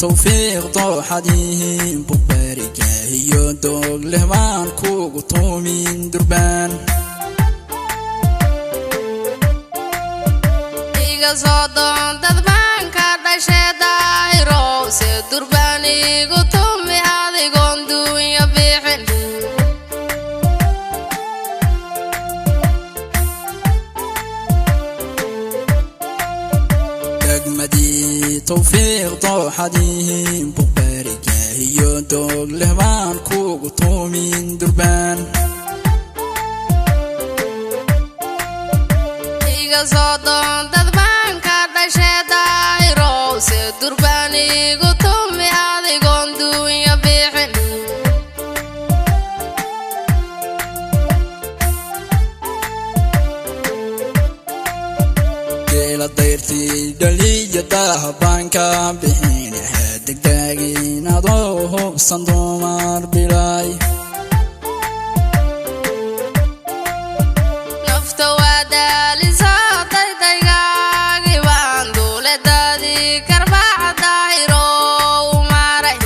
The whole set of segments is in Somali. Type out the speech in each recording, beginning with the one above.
Towfiiq dooxadiin buqbaarigaahiyo doog leh baan kugu tuumin durbaan. Iga soo doon dad baan ka dhashay Daahirow, se durbaan igu tumi adigoon duunya bixin. Degmadii Towfiiq dooxadiin buqbaarigaahiyo doog leh baan kugu tuumin durbaan. Iga soo doon dad baan ka dhashay Daahirow, se durbaan igu tumi adigoon duunya bixin. Geela dayrtii dhaliya dahabaan ka bixin, degdegin adoo hubsan dumar bilay. Nafta waa daalisaa daydaygaagi baan duuledaadii karbaaca Daahirow maray.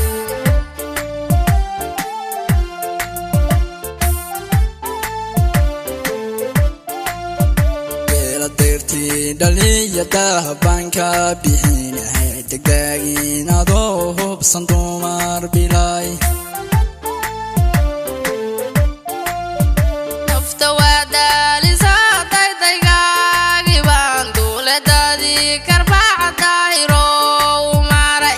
Geela dayrtii dhaliya dahabaan ka bixin, degdegin adoo hubsan dumar bilay. Nafta waa daalisaa daydaygaagi baan duuledaadii karbaaca Daahirow maray.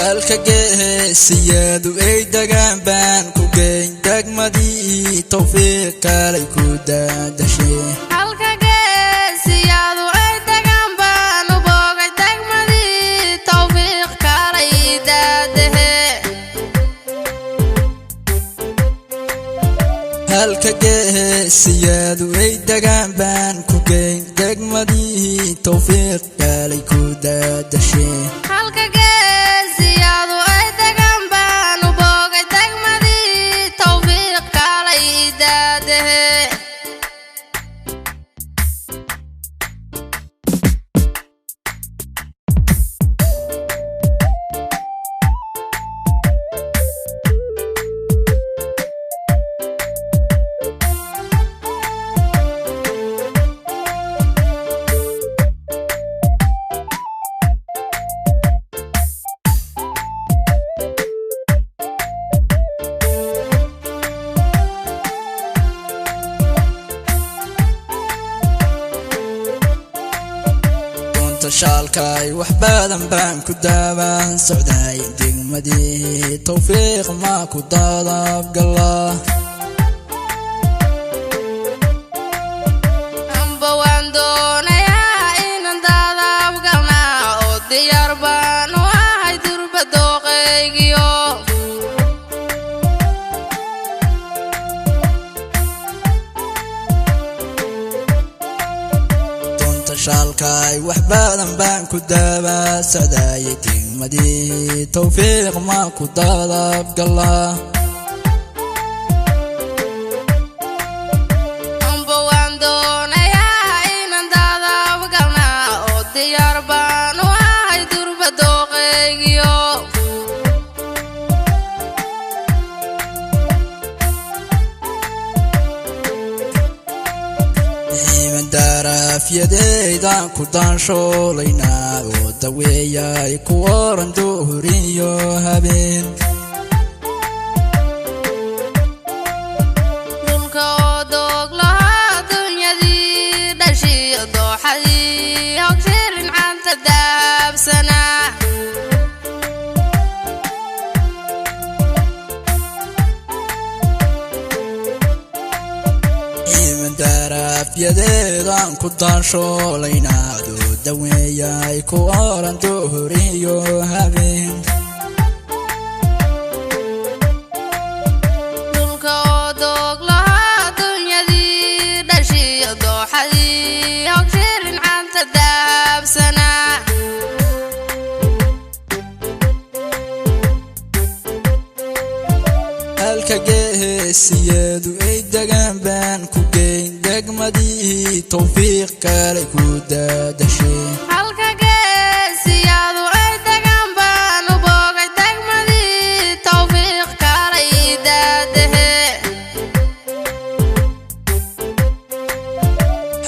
Halka geesiyadu ay degaan baan ku geyn, degmadii Towfiiq kalay ku daadashay. Halka geesiyadu ay degaan baan u boogay, degmadii Towfiiq kalay daadahe. Halka geesiyadu ay degaan baan ku geyn, degmadii Towfiiq kalay ku daadashay. Halka geesiyadu ay degaan baan u boogay, degmadii Towfiiq kalay daadahe. Doonta shaalkay wax badan baan ku daabaan socday, degmadii Towfiiq ma ku dadabgalaa. Amba waan doonayaa inaan daadaab galnaa oo diyaar baan u ahay durba dooqaygiyo. Doonta shaalkay wax badan baan ku daabaa socday, degmadii Towfiiq ma ku dadabgalaa. Amba waan doonayaa inaan daadaab galnaa oo diyaar baan u ahay durba dooqaygiyo. Ciiman daarafyadeydaan ku daanshoolaynaa oo daweeyay ku oran duhuriyo habeen. Dhulka oo doog lahaa dunyadii dhashiyo dooxadii hogshirin canta daabsanaa. Ciiman daarafyadeedaan ku daanshoolaynaa oo daweeyay ku oran duhuriyo habeen. Dhulka oo doog lahaa dunyadii dhashiyo dooxadii hogshirin canta daabsanaa. Halka geesiyadu ay degaan baan ku geyn. Degmadii Towfiiq kale ku daadashay. Halka geesiyadu ay degan baan u boogay, degmadii Tawfiiq kalay daadahe.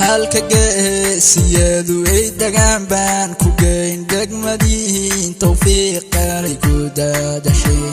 Halka geesiyadu ay degaan baan ku geyn, degmadii Towfiiq kale ku daadashay.